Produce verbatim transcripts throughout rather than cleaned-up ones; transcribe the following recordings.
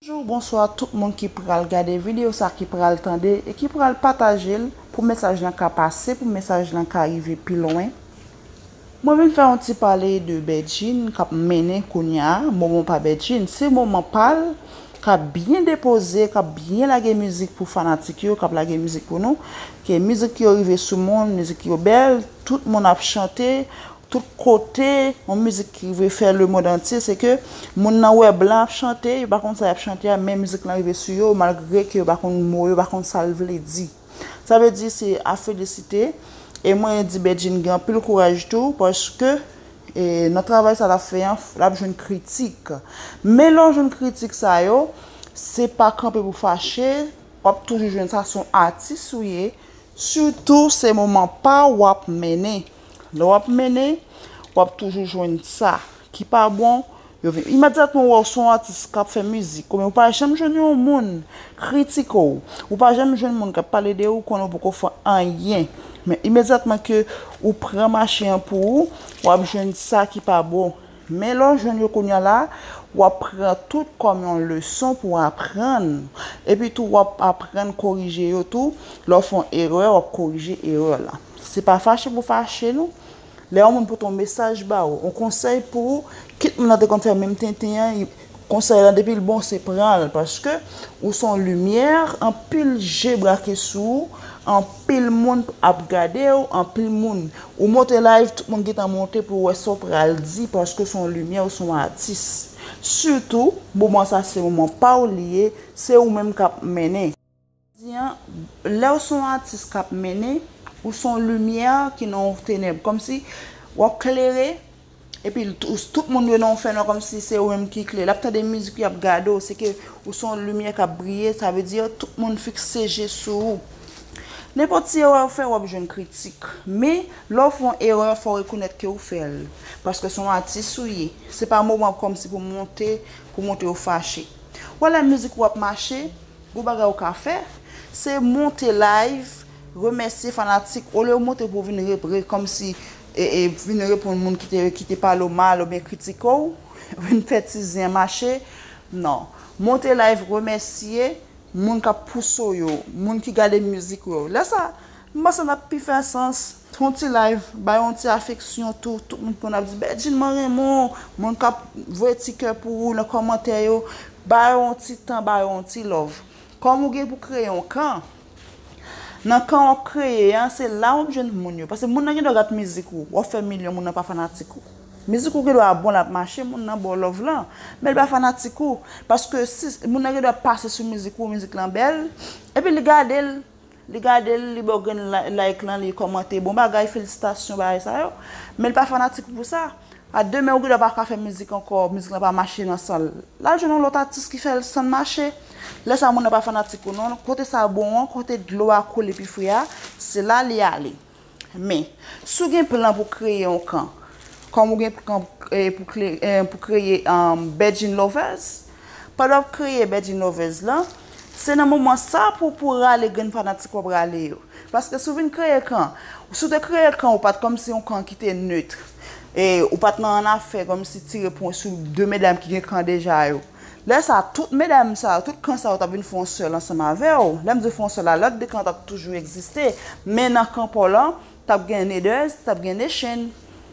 Bonjou, bonswa tout moun ki pral gade videyo sa, ki pral tande e ki pral pataje l pou mesaj lan ka pase, pou mesaj lan ka rive pi lwen. Mwen vin fè yon ti pale de Bedjine k ap mennen kounye a, moman pa Bedjine, se moman pa l, k ap byen depoze, k ap byen lage mizik pou fanatik yo, k ap lage mizik pou nou. Ke mizik yo rive sou moun, mizik yo bèl, tout moun ap chante, tout kote, yon mizik ki rive fè lemonn antye, se ke moun nan wè blan ap chante, yo pa konn sa y ap chante a, men mizik lan rive sou yo, malgre ke yo pa konn mo yo, yo pa konn sa l vle di. Sa vle di se a felisite, e mwen di Bedjine gen anpil kouraj tou, paske, e, nan travay sa l ap fè an, l ap jwenn kritik. Men lè w jwenn kritik sa yo, se pa kanpe pou fache, w ap toujou jwenn sa, se yon atis ou ye, sitou se moman pa w w ap mennen. Lè w ap mennen, w ap toujou jwenn sa ki pa bon. Yo vin, imedyatman w wè w se yon atis k ap fè mizik, oubyen ou pa janm jwenn yon moun kritike w, ou pa janm jwenn moun k ap pale de ou, konnen w poko fè anyen. Men imedyatman ke ou pran mache an pou ou, w ap jwenn sa ki pa bon. Men lè w jwenn yo kounye a la, w ap pran tout kòm yon leson pou w aprann. Epi tou, w ap aprann korije yo tou. Lè w fè yon erè, w ap korije erè la. Se pa fache pou fache nou. Lè yon moun pote yon mesaj ba ou, yon konsèy pou ou, kit moun nan te konn fè menm tenten an, konsèy lan depi l bon, se pran l, paske ou se yon limyè, anpil je brake sou ou, anpil moun ap gade w, anpil moun. Ou monte live, tout moun gentan monte pou wè sa w pral di, paske w se yon limyè, ou se yon atis. Sitou, moman sa se moman pa w li ye, se ou menm k ap mennen. Di an, lè w se yon atis k ap mennen, ou se yon limyè ki nan yon tenèb, kòmsi w ap klere, epi l- tout, tout moun yo nan yon fènwa, kòmsi se ou menm ki klè. L ap tande mizik, y ap gade w, se ke ou se yon limyè k ap briye, sa vle di tout moun fikse je sou ou. Nenpòt ti erè w fè, w ap jwenn kritik. Men, lè w fè yon erè, fò w rekonèt ke w fè l. Paske se yon atis ou ye. Se pa moman kòmsi pou monte, pou montre w fache. Wè lè mizik ou ap mache, gon bagay ou ka fè, se monte live, remèsye fanatik, olye w monte pou w vin repre, kòmsi, e, e, vin reponn moun ki te, ki te pale w mal oubyen kritike w, vin fè ti zen mache. Non. Monte live, remèsye moun k ap pouse w yo, moun ki gade mizik ou yo. Lè sa, m panse l ap pi fè sans. Fè yon ti live, bay yon ti afeksyon tou. Tout moun konn ap di, Bedjine, mwen renmen w. Moun k ap voye ti kè pou ou nan kòmantè yo, ba yo yon ti tan, ba yo yon ti love. Kòm ou gen pou kreye yon kan, nan kan w ap kreye an, se la w ap jwenn moun yo. Paske moun nan gen dwa gad mizik ou, w ap fè milyon, moun nan pa fanatik ou. Mizik ou gen dwa bon, l ap mache, moun nan ba w love lan, men l pa fanatik ou. Paske si moun nan gen dwa pase sou mizik ou, mizik lan bèl, epi li gade l, li gade l, li ba w grenn la- like lan, li kòmante, bon bagay, felisitasyon, bagay sa yo. Men l pa fanatik pou sa. A demen, ou gen dwa pa ka fè mizik ankò, mizik lan pa mache nan san l. L al jwenn yon lòt atis ki fè l san l mache. Lè sa, moun nan pa fanatik ou non. Kote sa bon an, kote dlo a koule pi fre a, se la li ale. Men, si w gen plan pou kreye yon kan, kòm ou gen plan, eh, pou kle- eh, pou kreye, um, Bedjine Lovers, pandan w ap kreye Bedjine Lovers lan, se nan moman sa pou, pou rale grenn fanatik w ap rale yo. Paske si w vin kreye kan, si w te kreye kan, ou pa t kòmsi yon kan ki te neutre. E ou pa t nan annafè kòmsi tire pwen sou de medam ki gen kan deja yo. Lè sa, tout medam sa, tout kan sa yo t ap vin fè yon sèl ansanm avè w. Lè m di fè yon sèl la, lòt de kan t ap toujou egziste. Men nan kan pa w lan, t ap gen Neders, t ap gen Nation.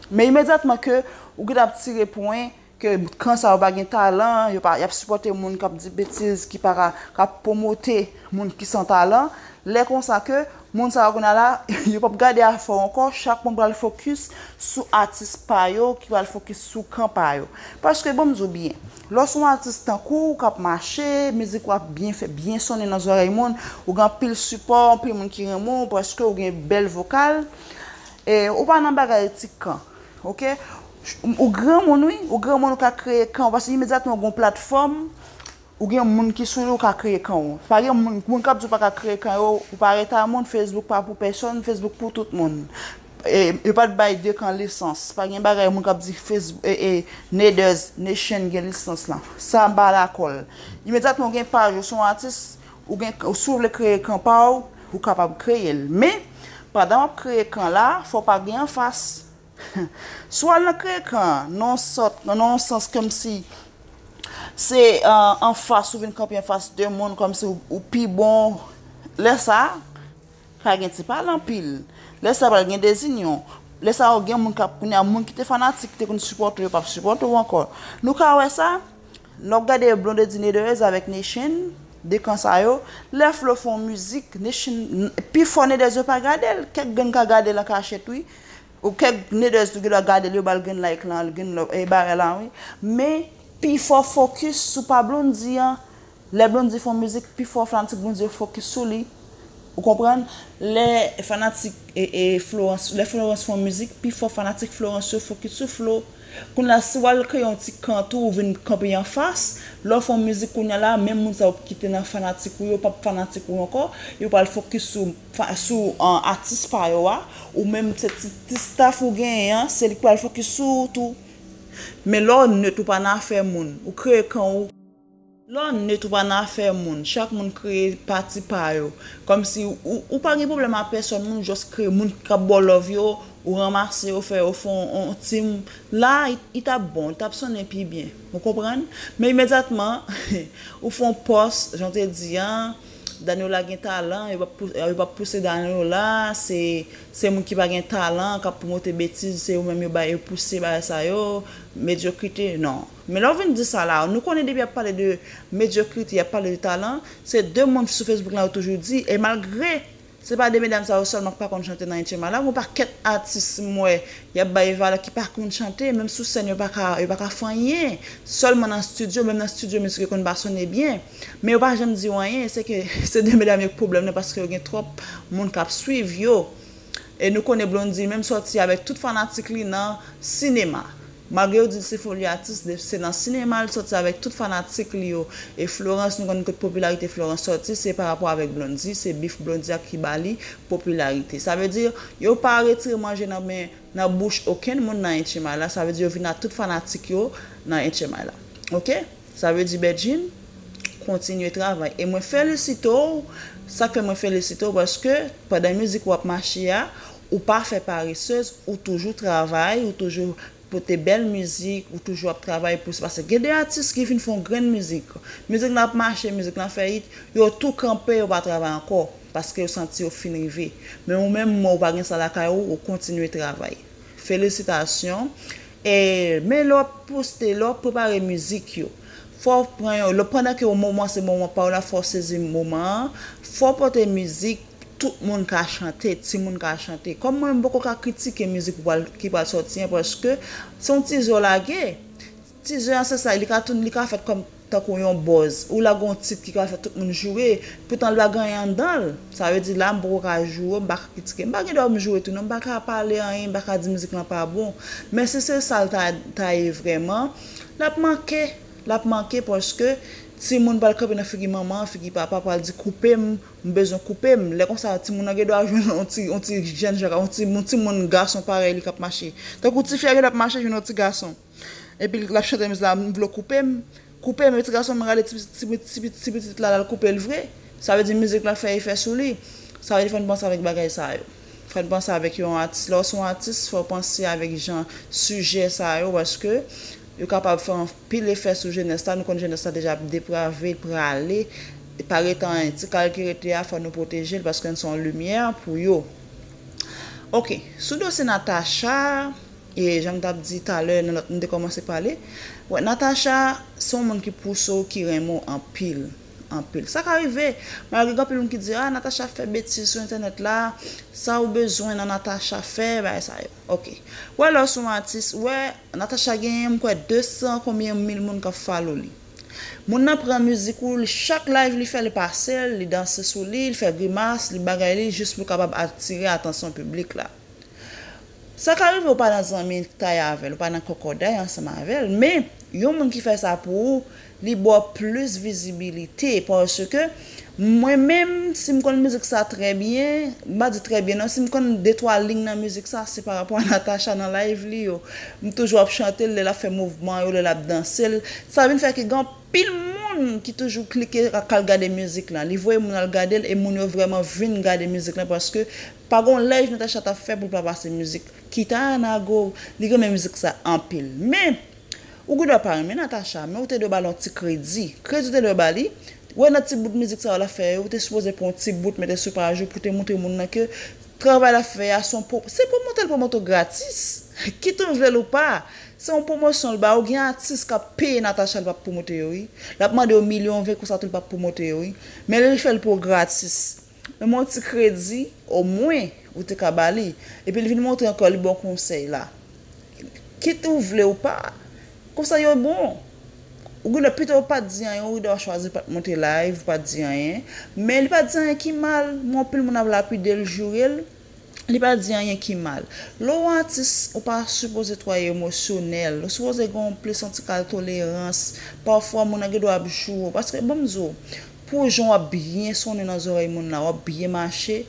Men imedyatman ke ou gen ap tire pwen, ke kan sa yo pa gen talan, yo pa, y ap sipòte moun k ap di betiz, ki pa ka, k ap pwomote moun ki san talan. Lè konsa ke moun sa yo kounye a la, yo p ap gade afè w ankò, chak moun pral fokis sou atis pa yo, ki pral fokis sou kan pa yo. Paske, ban m di w byen, lè w se yon atis tankou w k ap mache, mizik ou ap byen fè, byen sonnen nan zòrèy moun, ou gen anpil sipò, anpil moun ki renmen w, paske ou gen bèl vokal, e ou pa nan bagay ti kan, oke? Ou granmoun, wi, ou granmoun, ou ka kreye kan w, paske imedyatman ou gen yon platfòm, ou gen moun ki sou li, ou ka kreye kan w. Pa gen moun, moun k ap di w pa ka kreye kan yo, ou pa reta moun, Facebook pa pou pèsonn, Facebook pou tout moun. E, yo pa t bay de kan lisans. Pa gen bagay moun k ap di Facebook, e, e, Neders, Nation gen lisans lan. Sa m pa dakò l. Imedyatman ou gen paj ou, se yon atis, ou gen, si w vle kreye kan pa w, ou kapab kreye l. Men, pandan w ap kreye kan la, fò w pa gen anfas. Si w al nan kreye kan, nan yon sòt, nan yon sans kòmsi, Se anfas, ou vin kanpe anfas de moun kòmsi ou pi bon. Lè sa a ka gen ti pale anpil. Lè sa a pral gen dezinyon. Lè sa a gen moun k ap kounye a, moun ki te fanatik, ki te konn sipòte w, yo p ap sipòte w ankò. Nou ka wè sa. Lè w gade Blondedy Neders avèk Nation, de kan sa yo, lè Flo fè yon mizik, Nation, pifò Neders yo pa gade l. Kèk grenn ka gade l an kachèt, wi. Ou kèk Neders tou gen dwa gade l, yo ba l grenn like lan, grenn love, e bagay la, wi. Men, pifò fokis sou pa Blondedy an. Lè Blondedy fè yon mizik, pifò fanatik Blondedy yo fokis sou li. Ou konprann? Lè fanatik e, e Florence, lè Florence fè yon mizik, pifò fanatik Florence yo fokis sou Flo. Kounye a, si w al kreye yon ti kan tou, ou vin kanpe anfas, lè w fè yon mizik kounye a la, menm moun sa yo ki te nan fanatik ou yo, p ap fanatik ou ankò, yo pral fokis sou, sou atis pa yo a, ou menm se ti, ti staff ou genyen an, se li ki pral fokis sou ou tou. Men lè w net, ou pa nan afè moun, ou kreye kan ou. Lè w net, ou pa nan afè moun. Chak moun kreye pati pa yo. Kòmsi ou, ou pa gen pwoblèm a pèsòn, moun jis kreye, moun k ap ba w love yo, ou ranmase yo, fè yo fè yon, yon team. La, li, li t ap bon, li t ap sonnen pi byen. Ou konprann? Men imedyatman, ou fè yon pòs, jan w te di an, Daniela gen talan, yo p ap pou-, yo p ap pouse Daniela, se, se moun ki pa gen talan, k ap pwomote betiz, se yo menm yo bay, yo pouse bagay sa yo, medyokrite, non. Men lè w vin di sa la, nou konnen depi y ap pale de medyokrite, y ap pale de talan, se de moun sou Facebook lan yo toujou di, e malgre se pa de medam sa yo sèlman k pa konn chante nan H M I la, gen yon pakèt atis m wè, y ap bay valè ki pa konn chante, menm sou sèn yo pa ka, yo pa ka fè anyen, sèlman nan estidyo, menm nan estidyo mizik yo konn pa sonnen byen, men yo pa janm di w anyen, se ke se de medam yo k pwoblèm nan paske yo gen twòp moun k ap swiv yo. E nou konnen Blondedy menm sòti avèk tout fanatik li nan sinema. Malgre yo di l se foli atis, se nan sinema l sòti avèk tout fanatik li yo. E Florence, nou konn kot popilarite Florence sòti, se pa rapò avèk Blondedy, se bif Blondedy a ki ba li popilarite. Sa vle di, yo pa retire manje nan men, nan bouch okenn moun nan H M I la, sa vle di yo vin a tout fanatik yo nan H M I la. Oke? Sa vle di, Bedjine, kontinye travay. E mwen felisite w. Sa k fè mwen felisite w, paske pandan mizik ou ap mache a, ou pa fè paresez, ou toujou travay, ou toujou pote bèl mizik, ou toujou ap travay pou sa. Paske gen de atis ki fin fè yon grenn mizik. Mizik lan ap mache, mizik lan fè hit, yo tou kanpe, yo pa travay ankò, paske yo santi yo fin rive. Men ou menm, ou pa gen sa lakay ou, ou kontinye travay. Felisitasyon. E, men lè w ap poste, lè w ap prepare mizik yo, fò w pran yon, lè, pandan ke yon moman se moman pa w la, fò w sezi moman an, fò w pote mizik tout moun ka chante, timoun ka chante. Kòm mwen, m poko ka kritike mizik ou pral, ki pral sòti an, paske se yon tizè w lage. Tizè an se sa, li ka tounen, li ka fèt kòm tankou yon buzz. Ou lage yon tit ki ka fè tout moun joure, poutan li pa gen anyen anndan l. Sa vle di la, m poko ka joure, m pa ka kritike. M pa gen dwa pou m joure tou non, m pa ka pale anyen, m pa ka di mizik lan pa bon. Men si se sa l ta, ta ye vrèman, l ap manke, l ap manke paske timoun pral kanpe nan figi manman, figi papa, pral di koupe m, m bezwen koupe m. Lè konsa, timoun nan gen dwa jwenn yon ti, yon ti jèn jan, yon ti, yon timoun gason parèy li k ap mache. Tankou tifi a gen dwa ap mache, jwenn yon ti gason. Epi l ap chante mizik la, m vle w koupe m, koupe m, epi ti gason m rale ti, ti, ti, ti, ti pitit la, l al koupe l vre. Sa vle di mizik la fè efè sou li. Sa vle di fò n panse avèk bagay sa yo. Fò n panse avèk yon atis. Lè w se yon atis, fò w panse avèk jan sijè sa yo, paske yo kapab fè anpil efè sou jenès la. Nou konn jenès la deja ap deprave, prale, pa rete anyen. Ti kal ki rete a, fò nou pwoteje l, paske n se yon limyè pou yo. Oke, sou dosye Natacha, e jan m t ap di talè, nan lòt, m te kòmanse pale. Wè, Natacha, se yon moun ki pouse w, ki renmen w anpil, anpil. Sa ka rive, malgre gen anpil moun ki di, ah, Natacha fè betiz sou entènèt la, sa ou bezwen nan Natacha fè, bagay sa yo. Oke. Wè, lè w se yon atis, wè, Natacha genyen, m kwè, de san konbyen mil moun k ap follow li. Moun nan pran mizik ou, li, chak live li fè, li pase l, li danse sou li, li fè grimas, li bagay li, jis pou l kapab atire atansyon piblik la. Sa ka rive ou pa nan zanmitay avè l, ou pa nan kòkòday ansanm avè l, men yon moun ki fè sa pou ou, li ba w plis vizibilite, paske mwen menm, si m konn mizik sa trè byen, m pa di trè byen non, si m konn de twa liy nan mizik sa, se pa rapò a Natacha nan live li yo. M toujou ap chante l, lè l ap fè mouvman yo, lè l ap danse l. Sa vin fè ke gen anpil moun ki toujou klike ak al gade mizik lan. Li voye moun al gade l e moun yo vrèman vin gade mizik lan paske pa gon live Natacha t ap fè pou l pa pase mizik Kita Nago. Li renmen mizik sa anpil. Men, Ou gen dwa pa renmen Natacha, men ou te dwe ba l yon ti kredi. Kredi ou te dwe ba li. Wè nan ti bout mizik sa yo l ap fè yo, ou te sipoze pran yon ti bout mete sou paj ou pou te montre moun nan ke travay l ap fè a se yon pwo-, se pwomote l pwomote w gratis. Kit ou vle l ou pa, se yon pwomosyon l ba ou. Gen atis k ap peye Natacha l p ap pwomote yo wi. L ap mande yo milyon ven konsa tou l p ap pwomote yo wi. Men li fè l pou w gratis. Men yon ti kredi, omwen, ou te ka ba li. Epi li vin montre ankò li ba w konsèy la. Kit ou vle ou pa, konsèy yo bon. Ou gen dwa pito ou pa t di anyen, ou gen dwa chwazi pa t monte live, ou pa t di anyen. Men li pa t di anyen ki mal, men anpil moun ap lapide l, joure l. Li pa t di anyen ki mal. Lè w atis, ou pa sipoze twò emosyonèl. Ou sipoze gen yon plis yon ti kal tolerans. Pafwa, moun nan gen dwa ap joure w. Paske, ban m di w, pou jan w ap byen sonnen nan zòrèy moun nan, w ap byen mache,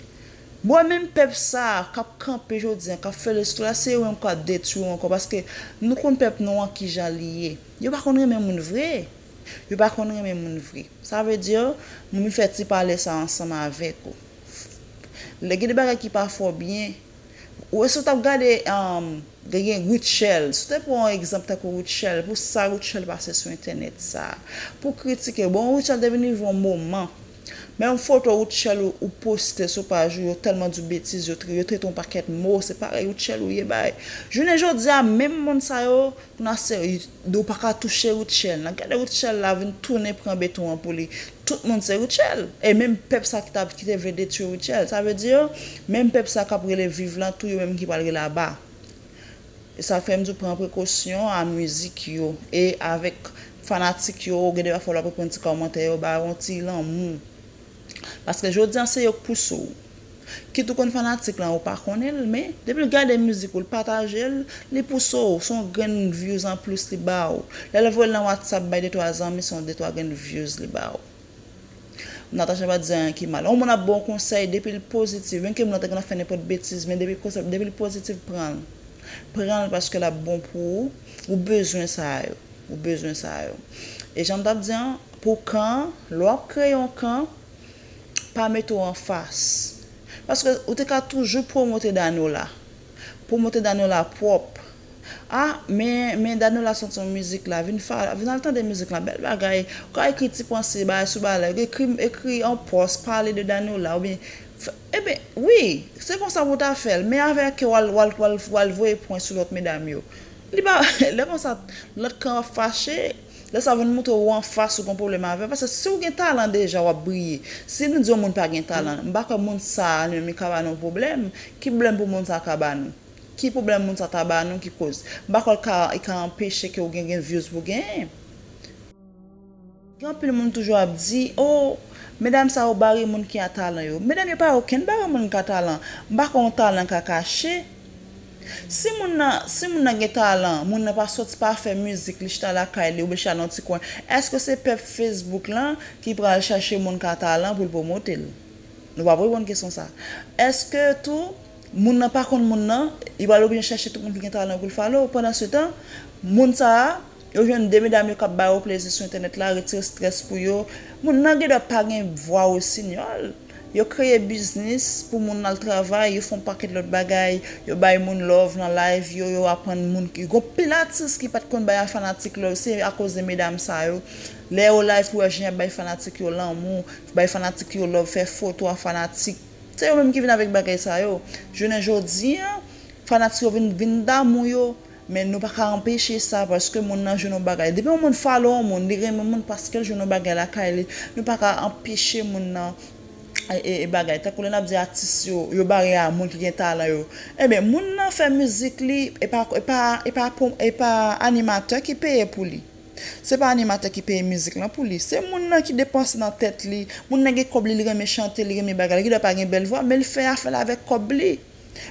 bon, menm pèp sa a k ap kanpe jodi a, k ap felisite w la, se yo menm k ap detwi w ankò, paske nou konn pèp nou an kijan li ye. Yo pa konn renmen moun vre. Yo pa konn renmen moun vre. Sa vle di, m vin fè ti pale sa ansanm avèk ou. Lè gen de bagay ki pa fè w byen, ou wè si w t ap gade, um, gen, gen Rutshelle. Si w te pran yon egzanp tankou Rutshelle, pou sa Rutshelle pase sou entènèt sa, pou kritike, bon, Rutshelle te vin rive yon moman, menm foto Rutshelle ou, ou poste sou paj ou, yo tèlman di w betiz, yo, yo trete w yon pakèt mo, se parèy Rutshelle ou ye bay. Jounen jodi a, menm moun sa yo, kounye a se, ou pa ka touche Rutshelle. Nan gade Rutshelle la vin tounen pran beton an pou li. Tout moun se Rutshelle. E menm pèp sa ki t ap, ki te vle detwi Rutshelle. Sa vle di, menm pèp sa k ap rele viv lan, tou yo menm ki pral rele aba. E sa fè m di w pran prekosyon a mizik yo. E avèk fanatik yo, gen de pafwa w ap reponn ti kòmantè yo, ba yo yon ti lanmou. Paske jodi a se yo k pouse w. Kit ou konn fanatik lan ou pa konnen l, men depi l gade mizik ou, l pataje l, li pouse w, se yon grenn views anplis li ba w. Lè l voye l nan WhatsApp bay de twa zanmi, se yon de twa grenn views li ba w. Natacha pa t di anyen ki mal. Yon moun ap ba w konsèy, depi l pozitif, menm ke moun nan te konn ap fè nenpòt betiz, men depi konsèy, depi l pozitif, pran l. Pran l paske l ap bon pou ou. Ou bezwen sa yo. Ou bezwen sa yo. E jan m t ap di an, pou kan, lè w ap kreye yon kan, pa mete w anfas. Paske ou te ka toujou pwomote Danola. Pwomote Danola pwòp. Ah, men, men Danola soti yon mizik la, vin fa, vin al tande mizik la, bèl bagay. Ou ka ekri ti panse, bagay sou bagay la. Ekri, ekri yon pòs, pale de Danola, oubyen, f-, ebyen, wi, se konsa pou w ta fè l, men avè kè w al, w al, w al, w al voye pwen sou lòt medam yo. Li pa, lè konsa, lòt kan ap fache, lè sa vin montre w anfas ou gen pwoblèm avè l. Paske si w gen talan deja, w ap briye. Si nou di yon moun pa gen talan, m pa kwè moun sa a, li menm, li ka ba nou pwoblèm. Ki pwoblèm pou moun sa a ka ba nou? Ki pwoblèm moun sa a ta ba nou? Ki koz? M pa kwè l ka, li ka anpeche ke w gen, gen views pou w genyen. Gen anpil moun toujou ap di, "Oh, medam sa yo bare moun ki a talan yo." Medam yo pa okenn bare moun ki a talan. M pa kwè yon talan ka kache. Si moun nan, si moun nan gen talan, moun nan pa sòti, pa fè mizik, li chita lakay li, oubyen chita nan ti kwen, èske se pèp Facebook lan ki pral chache moun ka talan pou l pwomote l? Nou p ap reponn kesyon sa. Èske tou, moun nan pa konn moun nan, li pral oblije chache tout moun ki gen talan yo pou l follow? Pandan se tan, moun sa a, yo jwenn de medam yo k ap ba yo plezi sou entènèt la, retire strès pou yo. Moun nan gen dwa pa gen vwa osi, non. Yo kreye biznis pou moun nan al travay, yo fè yon pakèt lòt bagay, yo bay moun love nan live yo, yo aprann moun, gen anpil atis ki pa t konn bay fanatik love, se akoz de medam sa yo. Lè yo live, ou wè jan y ap bay fanatik yo lanmou, bay fanatik yo love, fè foto a fanatik. Se yo menm ki vin avèk bagay sa yo. Jounen jodi a, fanatik yo vin, vin damou yo. Men nou pa ka anpeche sa, paske moun nan jwenn yon bagay. Depi yon moun follow yon moun, li renmen moun paske l jwenn yon bagay lakay li, nou pa ka anpeche moun nan, e, e, e bagay. Tankou lè n ap di atis yo, yo bare a moun ki gen talan yo. Ebyen, moun nan fè mizik li, e pa, e pa, e pa, e pa animatè ki peye pou li. Se pa animatè ki peye mizik lan pou li. Se moun nan ki depanse nan tèt li. Moun nan gen kòb li, li renmen chante, li renmen bagay. Li gen dwa pa gen bèl vwa, men li fè afè l avèk kòb li.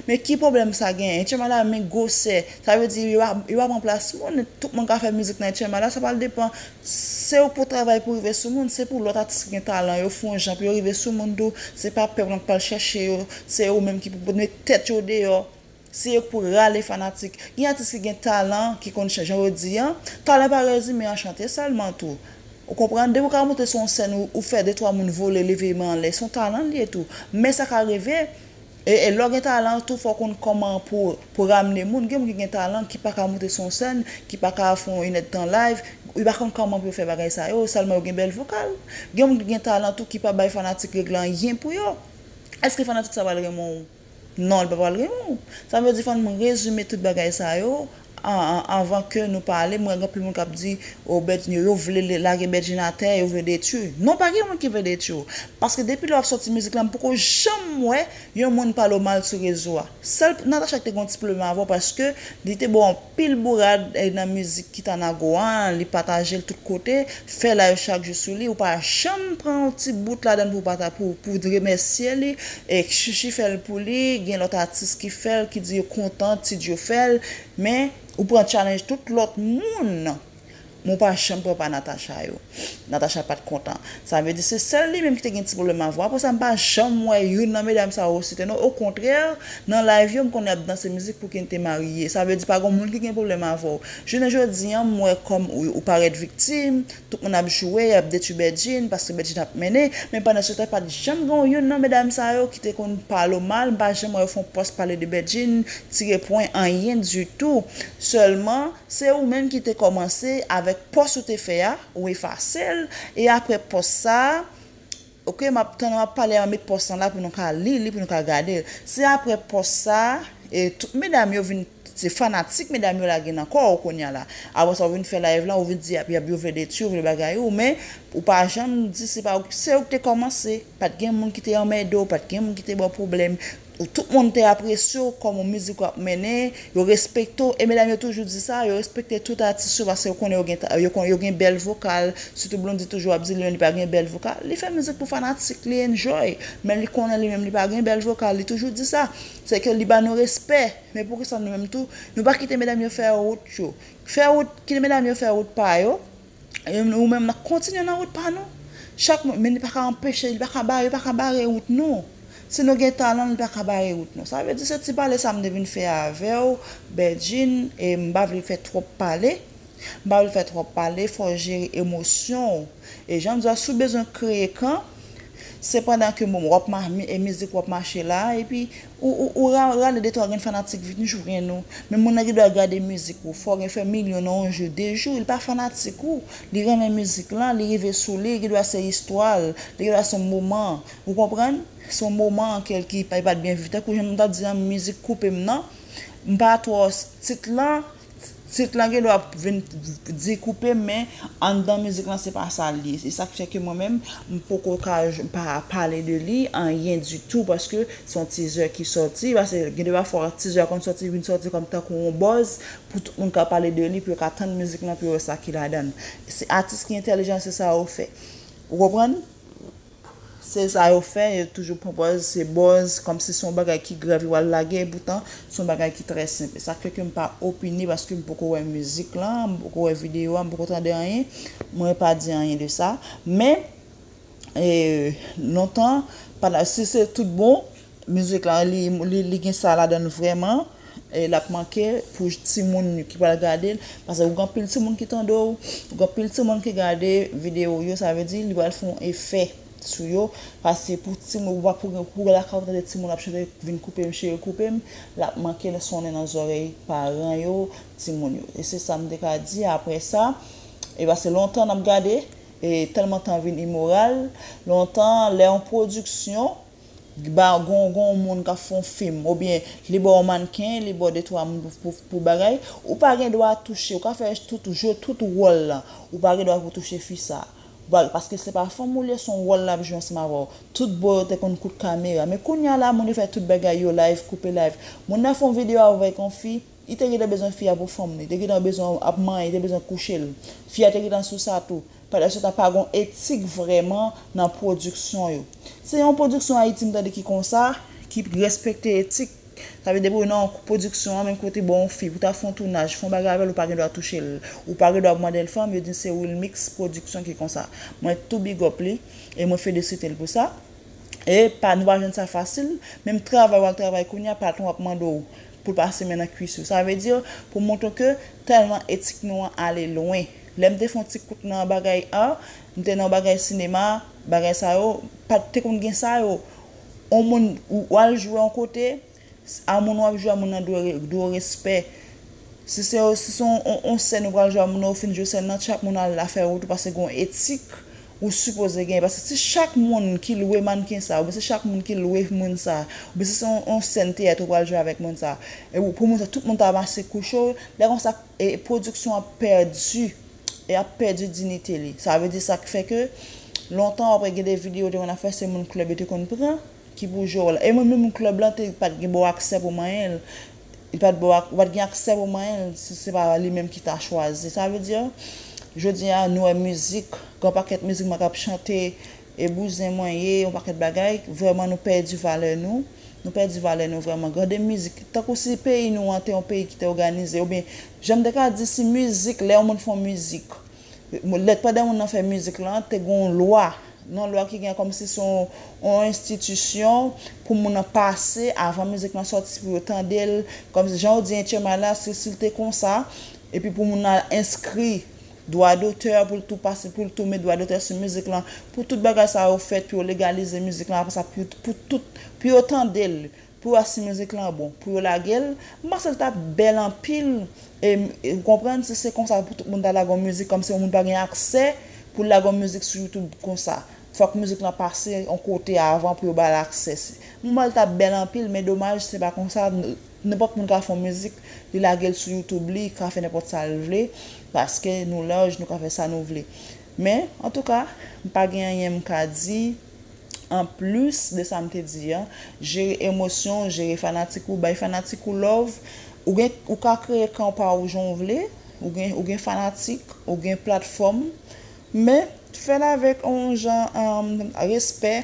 Men ki pwoblèm sa genyen? Etchenmala men gwosè. Sa vle di yo ap, yo ap ranplas moun. Tout moun ka fè mizik nan Etchenmala, sa pral depan. Se ou pou travay pou rive sou moun, se pou lòt atis ki gen talan yo fè yon jan pou yo rive sou moun tou. Se pa pèp lan k pral chèche yo, se yo menm ki pou met tèt yo deyò. Se yo k pou rale fanatik. Gen atis ki gen talan, ki konn chan-, jan yo di an, talan pa rezime an chante sèlman tou. Ou konprann? Depi w ka monte sou yon sèn, ou, ou fè de twa moun vole, leve men anlè, se yon talan li ye tou. Men sa ka rive, E, e lè w gen talan tou, fò w konn kòman pou, pou ramne moun. Gen moun ki gen talan, ki pa ka monte sou yon sèn, ki pa ka fè yon inèdtan live, yo pa konn kòman pou yo fè bagay sa yo, sèlman yo gen bèl vokal. Gen moun ki gen talan tou, ki pa bay fanatik regle anyen pou yo. Èske fanatik sa pral renmen w? Non, li pa pral renmen w. Sa vle di, fò n rezime tout bagay sa yo, an, an, anvan ke nou pale. Mwen, gen anpil moun k ap di, o, Bedjine, yo, yo vle le- lage Bedjine atè, yo vle detwi. Non, pa gen moun ki vle detwi w. Paske depi lè w ap sòti mizik la, m poko janm wè yon moun pale w mal sou rezo a. Sèl Natacha ki te gen yon ti pwoblèm avè w, paske li te ba w anpil bourad, eh, nan mizik Kitanago a, li pataje l tout kote, fè live chak jou sou li, ou pa janm pran yon ti bout ladan l pou pata-, pou, pou remèsye li, e Chichi fè l pou li, gen lòt atis ki fè l, ki di yo kontan, Ti Djo fè l, men ou pran challenge tout lòt moun, men w pa janm pran pa Natacha yo. Natacha pa t kontan. Sa vle di se sèl li menm ki te gen ti pwoblèm avè w. Apre sa, m pa janm wè youn nan medam sa yo site non. Okontrè, nan live yo, m konnen y ap danse mizik pou Kente marye. Sa vle di pa gen moun ki gen pwoblèm avè w. Jounen jodi a, m wè kòm ou, ou parèt viktim, tout moun ap joure, y ap detwi Bedjine, paske Bedjine ap mennen, men pandan se tan, pa t janm gen youn nan medam sa yo ki te konn pale w mal, m pa janm wè yo fè yon pòs pale de Bedjine, tire pwen, anyen ditou. Sèlman, se ou menm ki te kòmanse avèk pòs ou te fè a, ou efase l, e apre pòs sa a, oke, m ap tann, m ap pale, m ap met pòs lan la pou nou ka li li, pou nou ka gade l. Se apre pòs sa a, e tout medam yo vin, se fanatik medam yo lage nan kò w kounye a la. Apre sa, ou vin fè live lan, ou vin di y ap, y ap, yo vle detwi w, yo vle bagay ou, men ou pa janm di se pa ou, se ou ki te kòmanse. Pa t gen moun ki te anmède w, pa t gen moun ki te ba w pwoblèm. Tout moun te apresye w kòm yon mizik w ap mennen, yo respekte w. E medam yo toujou di sa, yo respekte tout atis yo paske yo konnen yo gen ta-, yo konnen yo gen bèl vokal. Sitou Blondy toujou ap di li menm li pa gen bèl vokal. Li fè mizik pou fanatik li enjoy. Men li konnen li menm li pa gen bèl vokal, li toujou di sa. Se ke li ba nou respè. Men poukisa nou menm tou, nou pa kite medam yo fè wout yo? Fè wout, kite medam yo fè wout pa yo. E ou menm, n ap kontinye nan wout pa nou. Chak moun, men li pa ka anpeche, li pa ka bare, li pa ka bare wout nou. Si nou gen talan, li pa ka bare wout nou. Sa vle di se ti pale sa m te vin fè avè w, Bedjine, e m pa vle fè twòp pale. M pa vle fè twòp pale, fò w jere emosyon w. E jan m di w, si w bezwen kreye kan, se pandan ke, bon, w ap ma-, mi-, e mizik w ap mache la, epi ou, ou, ou ra-, rale de twa grenn fanatik vin jwenn ou. Men moun nan gen dwa gade mizik ou, fò w gen fè milyon nan yon jou, de jou, li pa fanatik ou. Li renmen mizik lan, li rive sou li, gen dwa se istwa l, li gen dwa se yon moman. Ou konprann? Se yon moman ke l ki pa, pa t byen viv. Tankou jan m t ap di nan mizik Koupe m nan, m pa twò s-, tit lan, tit lan gen dwa vin di koupe m, men anndan mizik lan se pa sa l ye. Se sa k fè ke mwen menm, m poko ka j-, pa pale de li, anyen ditou, paske se yon teaser ki sòti, paske gen de pafwa teaser konn sòti, vin sòti kòm tankou yon buzz, pou tout moun ka pale de li, pou yo ka tann mizik lan, pou yo wè sa ki ladan l. Se atis ki entèlijan, se sa yo fè. Ou konprann? Se sa yo fè, yo toujou pran pòz, se buzz, kòmsi se yon bagay ki grav yo al lage, epoutan, se yon bagay ki trè senp. E sa k fè ke m pa opine, paske m poko wè mizik lan, m poko wè videyo a, m poko tande anyen, mwen pa di anyen de sa. Men, e, lontan, pandan, si se tout bon, mizik lan, li, li, li gen sa ladan l vrèman, e l ap manke pou timoun ki pral gade l, paske ou gen anpil timoun ki tande w, ou gen anpil timoun ki gade videyo yo, sa vle di, li pral fè yon efè sou yo, paske pou timoun, ou pa pou gen, pou lakay ou tande timoun ap chante, vin koupe m, cheri koupe m, l ap manke sonnen nan zòrèy paran yo, timoun yo. E se sa m te ka di, apre sa, e paske lontan n ap gade, e tèlman tan vin imoral, lontan, lè yon pwodiksyon, ba, gon, gon moun k ap fè yon fim, oubyen li ba w mannken, li ba w de twa moun pou, pou, pou bagay, ou pa gen dwa touche, ou ka fè tout, jwe tout wòl lan, ou pa gen dwa pou touche fi sa. Ba, paske se pa fanm ou l ye, se yon wòl l ap jwe ansanm avè w. Tout bò yo te konn kout kamera, men kounye a la, moun yo fè tout bagay yo live, koupe live. Moun nan fè yon videyo avèk yon fi, li te gentan bezwen fi a pou fanm li, te gentan bezwen ap manyen, te bezwen kouche l. Fi a te gentan sou sa tou. Pandan se tan, pa gon etik vrèman nan pwodiksyon yo. Se yon pwodiksyon Ayiti m tande ki konsa, ki respekte etik. Sa vle di depi w nan pwodiksyon an, menm kote ba w yon fi, pou ta fè yon tounaj, fè yon bagay avè l, ou pa gen dwa touche l. Ou pa gen dwa mande l fanm, yo di se Wilmix Pwodiksyon ki konsa. Mwen tou big up li, e mwen felisite l pou sa. E pa, nou pa jwenn sa fasil, menm travay w al travay kounye a, patwon ap mande w pou l pase men nan kwis ou. Sa vle di, pou montre w ke tèlman etik nou an ale lwen. Lè m te fè yon ti kout nan bagay a, m te nan bagay sinema, bagay sa yo, pa t te konn gen sa yo. on moun ou, ou al jwe yon kote, a moun w ap jwe a, moun nan dwe, dwe w respè. Si se, si se on, on, on sèn ou pral jwe a, moun nan ou fin jwe sèn nan, chak moun al afè yo tou, paske gen yon etik ou sipoze genyen. Paske si chak moun ki lwe mannken sa, oubyen si chak moun ki lwe moun sa, oubyen si se on, on sèn teyat ou pral jwe avèk moun sa, e ou, pou moun sa, tout moun ta mache kouche w, lè konsa, e pwodiksyon ap pèdi, e ap pèdi dinite li. Sa vle di sa k fè ke lontan w ap gen de videyo te konn ap fè, se moun klèb yo te konn pran ki pou jwe wòl la. E menm, menm klèb lan te pa t gen ba w aksè pou manyen l. Li pa t ba w ak-, ou pa t gen aksè pou manyen l si se pa li menm ki ta chwazi. Sa vle di, jodi a, nou wè mizik, gen yon pakèt mizik mwen k ap chante, e bouzen mwen ye, yon pakèt bagay, vrèman nou pèdi valè nou. Nou pèdi valè nou vrèman. Gade mizik, tankou si peyi nou an te yon peyi ki te òganize, oubyen, jan m te ka di, si mizik, lè yon moun fè yon mizik, lè pandan moun nan fè mizik lan, te gen yon lwa, yon lwa ki gen kòmsi se yon, yon enstitisyon pou moun nan pase avan mizik lan sòti pou yo tande l. Kòmsi jan w di H M I la, si, si l te konsa, epi pou moun nan enskri dwa dotè pou l tou pase, pou l tou met dwa dotè sou mizik lan, pou tout bagay sa yo fèt, pou yo legalize mizik lan, apre sa, pou, pou tout, pou yo tande l, pou yo wè si mizik lan bon, pou yo lage l, m panse l t ap bèl anpil. E, e ou konprann, si se konsa pou tout moun ta lage yon mizik, kòmsi yon moun pa gen aksè pou l lage yon mizik sou YouTube konsa. Fòk mizik lan pase yon kote avan pou yo ba l aksè. M wè l t ap bèl anpil, men domaj, se pa konsa. N-, nenpòt moun ka fè yon mizik, li lage l sou YouTube li, ka fè nenpòt sa l vle, paske nou laj, nou ka fè sa nou vle. Men, antouka, m pa gen anyen m ka di anplis de sa m te di an. Jere emosyon w, jere fanatik ou, bay fanatik ou love. Ou gen, ou ka kreye kan pa w jan w vle. Ou gen, ou gen fanatik, ou gen platfòm. Men, fè l avèk yon jan, um, respè.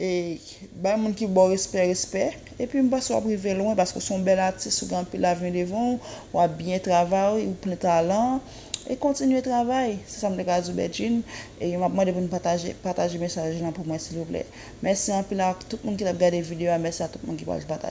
E bay moun ki ba w respè, respè. Epi m panse w ap rive lwen paske w se yon bèl atis, ou gen anpil avni devan w, w ap byen travay, ou plen talan. E kontinye travay. Se sa m te ka di w, Bedjine. E m ap mande pou n pataje, pataje mesaj lan pou mwen, silvouplè. Mèsi anpil a tout moun ki t ap gade videyo a. Mèsi a tout moun ki pral pataje.